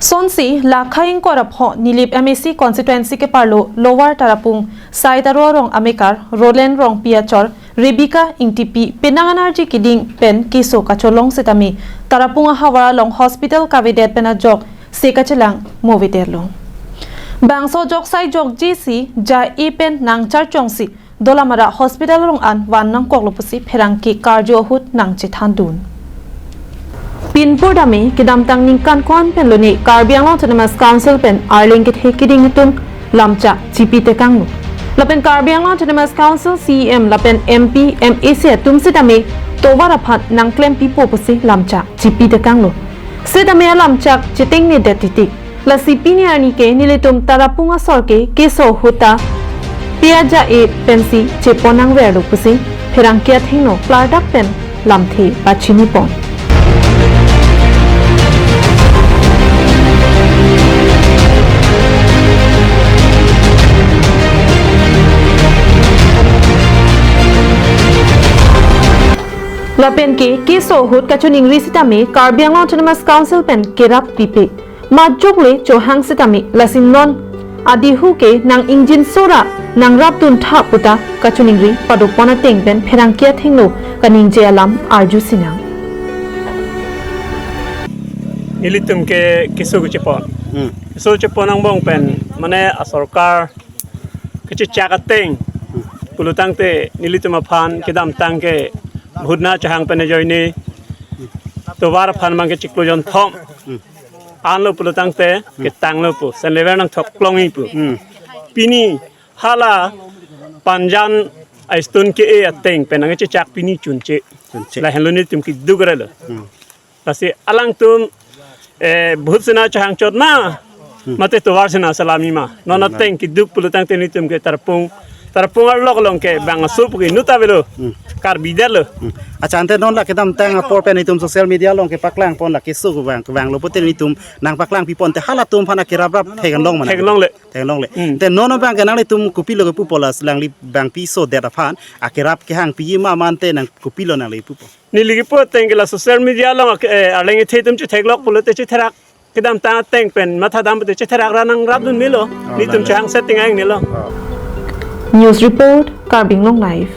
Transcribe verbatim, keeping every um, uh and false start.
Sonsi, Lakha Ingkoi ra pho Nilip M A C constituency keparlo Lower Tarapung, Sai Taro Rong amekar, Roland Rongpi achor, Rebecca Ingtipi, penang anarji keding pen keso kacholong setame, Tarapung ahavar along hospital kavedet pen ajok se kachelang movedetlo. Bangso ajok sai jokji si, ja-e pen nangcharchongsi, Dolamara Hospital along an van nangkoklo pusi pherangke karju ahut nangchethandun. Pinpur dame kedamtang ningkan ko-an penlo ne Karbi Anglong Autonomous Council pen arleng kethe keding atum lamchak chipi tekanglo. Lapen Karbi Anglong Autonomous Council C E M lapen M P, M A C atum setame tovar aphan nangklempipo pusi lamchak chipi tekanglo. Setame alamchak chetengne det titik. Lasi pini arni ke nelitum Tarapung asor ke keso ahut ta pi aja-e pensi chepon nangverlo pusi pherangke athengno klardak pen lamthe pachinipon. Lapen ke keso ahut kachiningri setame Karbi Anglong Autonomous Council pen kerap pipe. Majok le chohang setame lasi non adihu ke nang ingjinso ra nangrapdun tha puta kachiningri padopon ateng pen pherangke athengno kaningje alam arju sinang. Nelitum ke keso kechepon. Hmm. Keso chepon angbong pen mane asorkar kechechak ateng. Hmm. Pulotangte nelitum aphan kedamtang ke bhutna chahang pen ajoine tovar aphan mang ke chiklo jonthom. Hmm. Anlo pulotangte, hmm, ketanglo pu, sen lever nangthoklongji pu. Hmm. Pini hala panjan a-stone ke-e ateng pen nangchechak pini chunche. Chunche. Lahenlo nelitum keduk relo. Hmm. Lasi alangtum, eh, bhut sena chahang chot ma, hmm, mate tovar sena salami ma. Non, hmm, ateng keduk pulotangte nelitum ke Tarapung, Tarapung arlok along ke bang asup ke nuta velo. Hmm. Karbi detlo. Hmm. Accha, ante non la kedamtang apor pen itum social media along kepaklangpon la keso kevang, kevanglo pute itum nangpaklangpipon te halatum aphan akeraprap theklong mana? Theklongle. Theklongle. Hmm. Te non abang ke nanglitum kopilo kepupo, la langli bang piso det aphan akerap kehangpiji ma mate nang kopilo nangli pupo? Neli kipu ateng ke la social media along, eh, arleng kethe atum chetheklok pulote chetherak. Kedamtang ateng pen mathadam pute chetherak ra nangrapdun melo. Oh, nelitum, nang, chahang setting aing nelo. Oh. News report, Karbi Anglong Live.